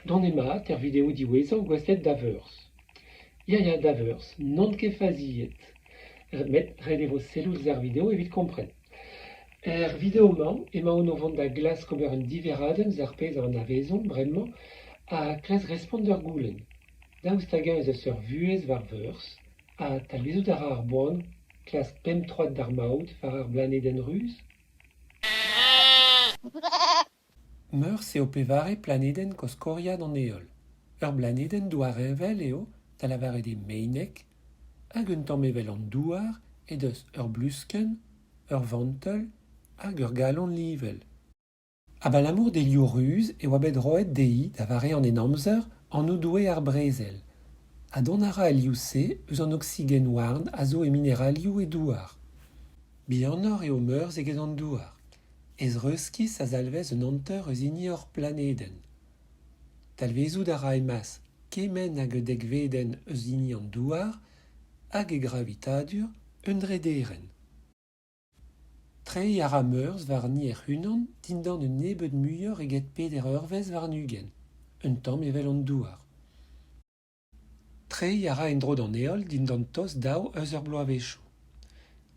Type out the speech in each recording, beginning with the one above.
Donemat er video diwezhañ gouestlet da Veurzh. Ya ya, da Veurzh, n'on ket faziet. Met ret e vo sellout ouzh ar video evit kompren. Er video-mañ emaon o vont da glask ober un diverradenn eus ar pezh a anavezomp bremañ ha klask respont d'ur goulenn. Daoust hag-eñ ez eus ur vuhez war Veurzh ha talvezout a ra ar boan klask pemp troad d'ar maout war ar blanedenn ruz ? Meurzh eo pevare planedenn koskoriad an Heol. Ur blanedenn douarheñvel eo, da lavaret eo meinek, hag un tamm evel an Douar he deus ur bluskenn, ur vantell hag ur galon liñvel. Abalamour d'he liv ruz e oa bet roet dezhi da vare an Henamzer anv doue ar brezel. Ha dont a ra al liv-se eus an oksigen houarn a zo e mineralioù he douar. Bihanoc'h eo Meurzh eget an Douar. He zreuzkiz a zalvez un hanter eus hini hor planedenn. Talvezout a ra he mas kement hag un dekvedenn eus hini an Douar hag e gravitadur un drederenn. Treiñ a ra Meurzh warni hec'h-unan dindan un nebeud muioc'h eget peder eurvezh warn-ugent, un tamm evel an Douar. Treiñ a ra en-dro d'an Heol dindan tost daou eus ur bloavezhioù.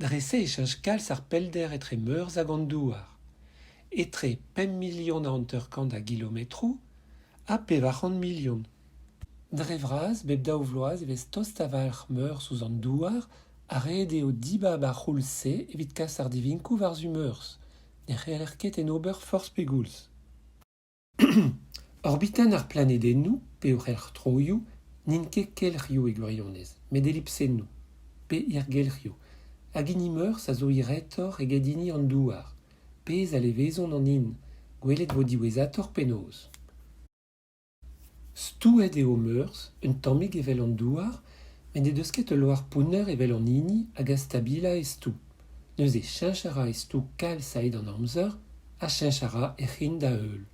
Dre-se e cheñch kalz ar pellder etre Meurzh hag an Douar, etre pemp milion ha hanter-kant a gilometroù ha 400 milion. Dre vras, bep daou vloaz e vez tost a-walc'h Meurzh ouzh an Douar ha ret eo dibab ar c'houlz-se evit kas ardivinkoù war-zu Meurzh. Ne c'heller ket en ober forzh pegoulz. Orbitenn ar planedennoù pe o c'helc'htroioù n'int ket kelc'hioù e gwirionez, met elipsennoù, pe hirgelc'hioù, hag hini Meurzh a zo hiraetoc'h eget hini an Douar, pezh a levezon an hin, gwelet 'vo diwezhatoc'h penaos. Stouet eo Meurzh, un tammig evel an Douar, met n'he deus ket ul loar pounner evel hon hini hag a stabila e stou. Neuze cheñch a ra e stou kalz a-hed an amzer ha cheñch a ra hec'h hin da-heul.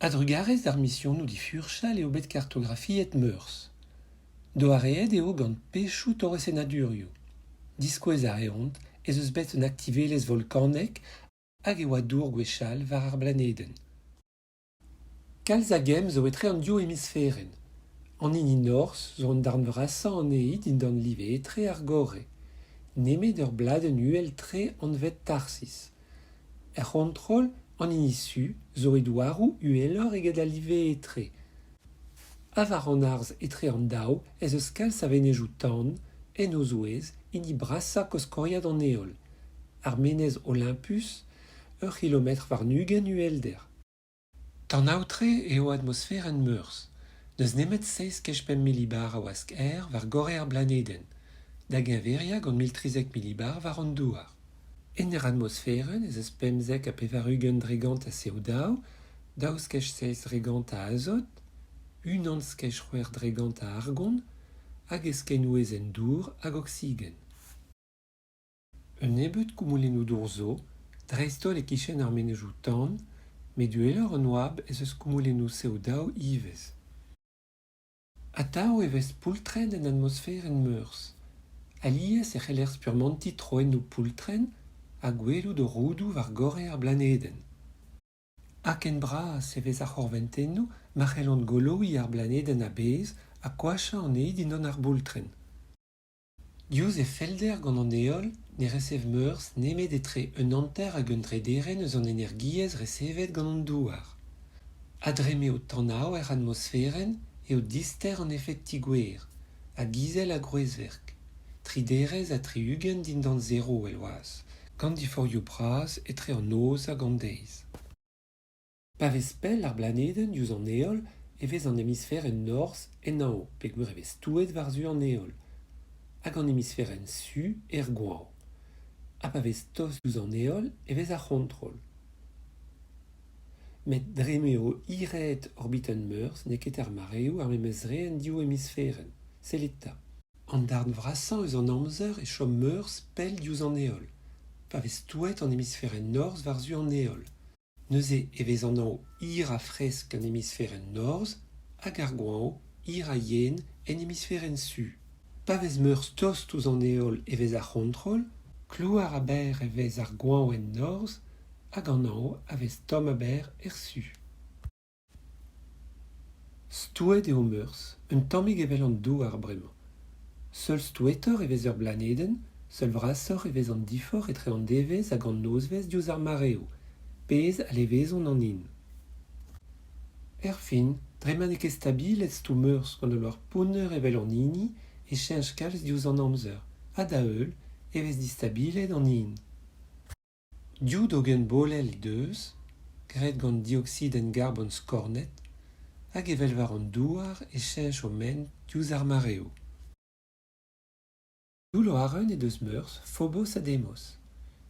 A-drugarez d'ar misionoù difurchal eo bet kartografiet Meurzh. Doareet eo gant pechoù torresennadurioù. Diskouez a reont ez eus bet un aktivelezh volkanek hag e oa dour gwechall war ar blanedenn. Kalz a gemm zo etre an div hemisferenn. An hini norzh zo an darn vrasañ anezhi dindan live etre ar gorre, nemet ur bladenn uhel-tre anvet Tharsis. Er c'hontrol, an hini su zo e douaroù uheloc'h eget al live etre. Ha war an harz etre an daou ez eus kalz a venezioù-tan, en o zouez hini brasañ koskoriad an Heol, ar menez Olympus, ur c'hilometr warn-ugent uhelder. Tanav-tre eo atmosferenn Meurzh. N'eus nemet seizh kej pemp milibar a wask aer war gorre ar blanedenn, da geñveriañ gant 1013 milibar war an Douar. En hec'h atmosferenn ez eus 95% a CO2, daou skej seizh dre gant a azot, unan skej c'hwec'h dre gant a argon hag eskenouezenn dour hag oksigen. Un nebeud koumoulennoù dour zo, dreist-holl e-kichen ar menezioù-tan, met uheloc'h an oabl ez eus koumoulennoù CO2 ivez. Atav e vez poultrenn en atmosferenn Meurzh. Alies e c'heller spurmantiñ troennoù poultrenn ha gwelout o roudoù war gorre ar blanedenn. Ha ken bras e vez ar c'horventennoù ma c'hellont goloiñ ar blanedenn a-bezh ha koachañ anezhi dindan ar boultrenn. Diouzh he fellder gant an Heol ne resev Meurzh nemet etre un hanter hag un drederenn eus an energiezh resevet gant an Douar. Ha dre m'eo tanav hec'h atmosferenn eo dister an efed ti-gwer, hag izel a gwrezverk, tri derez ha tri-ugent dindan zero well-wazh, gant diforc'hioù bras etre an noz hag an deiz. Pa vez pell ar blanedenn diouzh an Heol e vez an hemisferenn norzh en hañv peogwir e vez stouet war-zu an Heol, hag an hemisferenn su er goañv. Ha pa vez tost ouzh an Heol e vez ar c'hontrol. Met dre m'eo hiraet orbitenn Meurzh n'eo ket ar mareoù ar memes re en div hemisferenn. Sellit 'ta. An darn vrasañ eus an amzer e chom Meurzh pell diouzh an Heol, pa vez stouet an hemisferenn norzh war-zu an Heol. Neuze e vez an hañv hir ha fresk en hemisferenn norzh hag ar goañv hir ha yen en hemisferenn su. Pa vez Meurzh tost ouzh an heol e vez ar c'hontrol, klouar ha berr e vez ar goañv en norzh hag an hañv a vez tomm ha berr er su. Stouet eo Meurzh, un tammig evel an Douar bremañ. Seul stouetoc'h e vez ur blanedenn, seul vrasoc'h e vez an diforc'h etre an devezh hag an nozvezh diouzh ar mareoù, pezh a levezon an hin. Erfin, dre ma n'eo ket stabilet stoù Meurzh gant ul loar pounner evel hon hini e cheñch kalz diouzh an amzer, ha da-heul e vez distabilet an hin. Div dogenn bolel he deus, graet gant dioksidenn garbon skornet, hag evel war an Douar e cheñch o ment diouzh ar mareoù. Div loarenn he deus Meurzh, Fobos ha Deimos.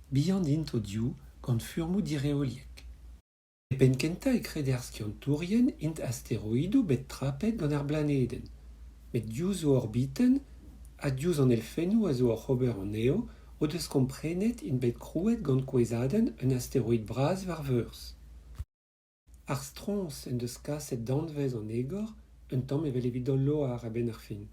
Bihan int o-div, gant furmoù direoliek. E penn-kentañ e krede ar skiantourien int asteroidoù bet trapet gant ar blanedenn. Met diouzh o orbitenn ha diouzh an elfennoù a zo oc'h ober anezho o deus komprenet int bet krouet gant kouezhadenn un asteroid bras war Veurzh. Ar stroñs en deus kaset danvez an egor un tamm evel evit al Loar a-benn ar fin.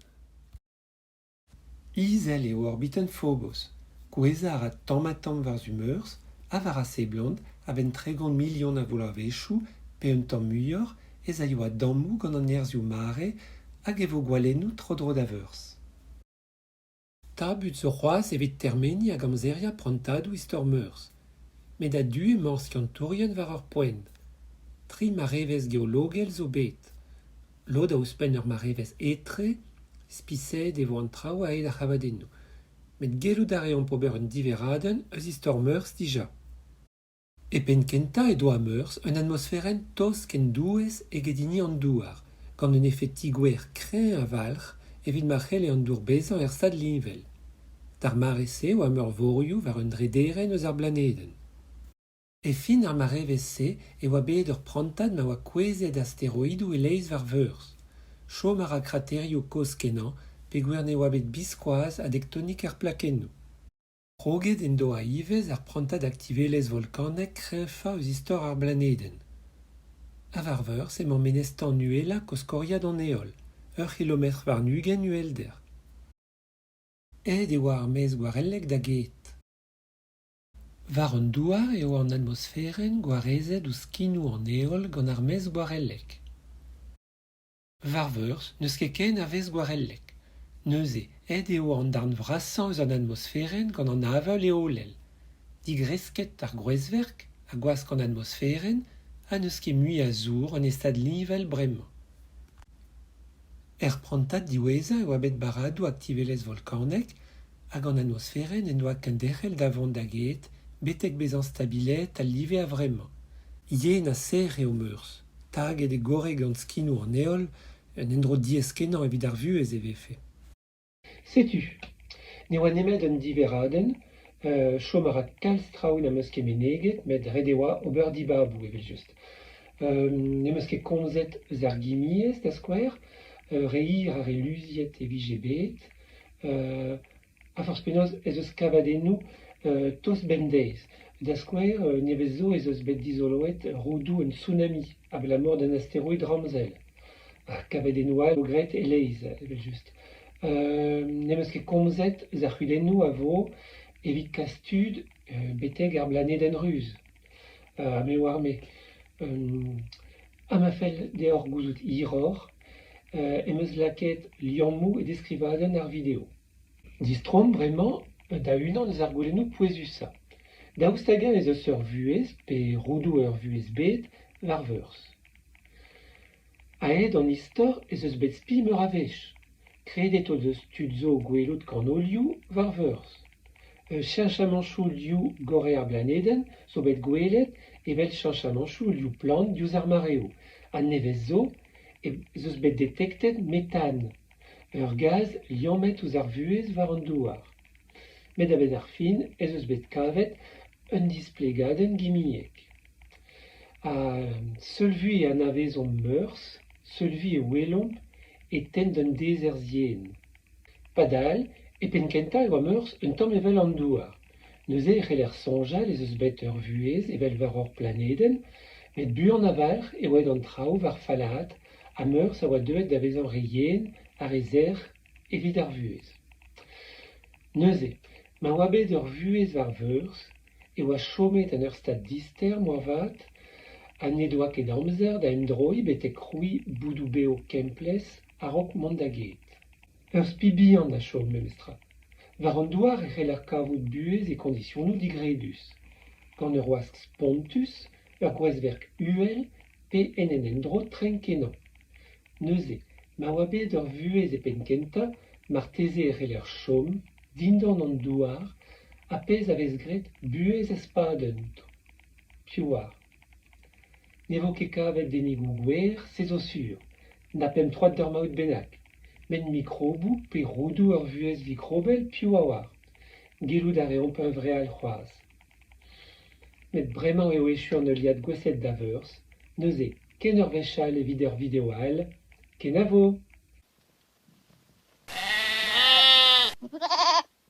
Izel eo orbitenn Fobos. Kouezhañ a ra tamm-ha-tamm war-zu Meurzh ha war a seblant a-benn 30 milion a vloavezhioù pe un tamm muioc'h ez aio a-dammoù gant an nerzhioù mare hag e vo gwalennoù tro-dro da Veurzh. Tabut zo c'hoazh evit termeniñ hag amzeriañ prantadoù istor Meurzh. Met a-du emañ ar skiantourien war ur poent. Tri marevezh geologel zo bet. Lod a ouzhpenn ur marevezh etre, spisaet e vo an traoù a-hed ar c'havadennoù. Met gellout a reomp ober un diverradenn eus istor Meurzh dija. E penn-kentañ edo Meurzh un atmosferenn tost ken doues eget hini an Douar, gant un efed ti-gwer kreñv a-walc'h evit ma c'helle an dour bezañ er stad liñvel. D'ar mare-se e oa meurvorioù war un drederenn eus ar blanedenn. E fin ar marevezh-se e oa bet ur prantad ma oa kouezhet asteroidoù e-leizh war Veurzh. Chom a ra kraterioù kozh-kenañ peogwir ne oa bet biskoazh a dektonik er plakennoù. Kroget en doa ivez ar prantad aktivelezh volkanek kreñvañ eus istor ar blanedenn. Ha war Veurzh emañ menez-tan uhelañ koskoriad an Heol, ur c'hilometr warn-ugent uhelder. Aet e oa ar maez gwarellek da get. War an Douar eo an atmosferenn gwarezet ouzh skinoù an Heol gant ar maez gwarellek. War Veurzh n'eus ket ken a vaez gwarellek. Neuze, aet eo an darn vrasañ eus an atmosferenn gant an avel heolel. Digresket ar gwrezverk ha gwask an atmosferenn ha n'eus ket mui a zour en e stad liñvel bremañ. Er prantad diwezhañ e oa bet barradoù aktivelezh volkanek hag an atmosferenn en doa kenderc'hel da vont da get betek bezañ stabilaet al live a-vremañ. Yen ha sec'h eo Meurzh. Taget e gorre gant skinoù an heol, un endro diaes-kenañ evit ar vuhez e vefe. Setu, ne oa nemet un diverradenn, chom a ra kalz traoù n'am eus ket meneget met ret e oa ober dibaboù evel-just. N'em eus ket komzet eus ar gimiezh da skouer, re hir ha re luziet e vije bet. Ha forzh penaos ez eus kavadennoù tost bemdeiz. Da skouer, nevez zo ez eus bet dizoloet roudoù un tsunami abalamour d'un asteroid ramzel. Ha kavadennoù all zo graet e-leizh evel-just. N'em eus ket komzet eus ar c'hudennoù a vo evit kas tud betek ar blanedenn ruz. Ha me 'oar-me. Ha ma fell deoc'h gouzout hiroc'h em eus lakaet liammoù e deskrivadenn ar video. Distroomp bremañ da unan eus ar goulennoù pouezusañ. Daoust hag-eñ ez eus ur vuhez pe roudoù ur vuhez bet war Veurzh? A-hed an istor ez eus bet spi meur a wech. Kredet o deus tud zo gwelout kanolioù war Veurzh. Cheñchamantoù liv gorre ar blanedenn zo bet gwelet evel cheñchamantoù liv plant diouzh ar mareoù ha nevez zo ez eus bet detektet metan, ur gaz liammet ouzh ar vuhez war an Douar. Met a-benn ar fin ez eus bet kavet un displegadenn gimiek. Ha seul vui e anavezomp Meurzh, seul vui e welomp e tenn d'un dezerzh yen. Padal, e penn-kentañ e oa Meurzh un tamm evel an Douar. Neuze e c'heller soñjal ez eus bet ur vuhez evel war hor planedenn, met buan a-walc'h e oa aet an traoù war fallaat ha Meurzh a oa deuet da vezañ re yen ha re sec'h evit ar vuhez. Neuze, ma oa bet ur vuhez war Veurzh e oa chomet en ur stad dister moarvat. Ha n'he doa ket amzer da emdroiñ betek krouiñ boudoù bev kemplezh a-raok mont da get. Ur spi bihan a chom memestra. War an Douar e c'heller kavout buhez e koñdisionoù digredus. Gant ur wask spontus, ur gwrezverk uhel pe en un endro trenk-kenañ. Neuze, ma oa bet ur vuhez e penn-kentañ, marteze e c'heller chom dindan an douar ar pezh a vez graet buhez aspadenn outañ. Piv 'oar ? Ne vo ket kavet denigoù gwer, se zo sur, na pemp troad d'ur maout bennak. Met mikroboù pe roudoù ur vuhez vikrobel, piv a oar ? Gellout a reomp huñvreal c'hoazh. Met bremañ eo echu an heuliad gouestlet da Veurzh, neuze ken ur wech all evit ur video all. Kenavo !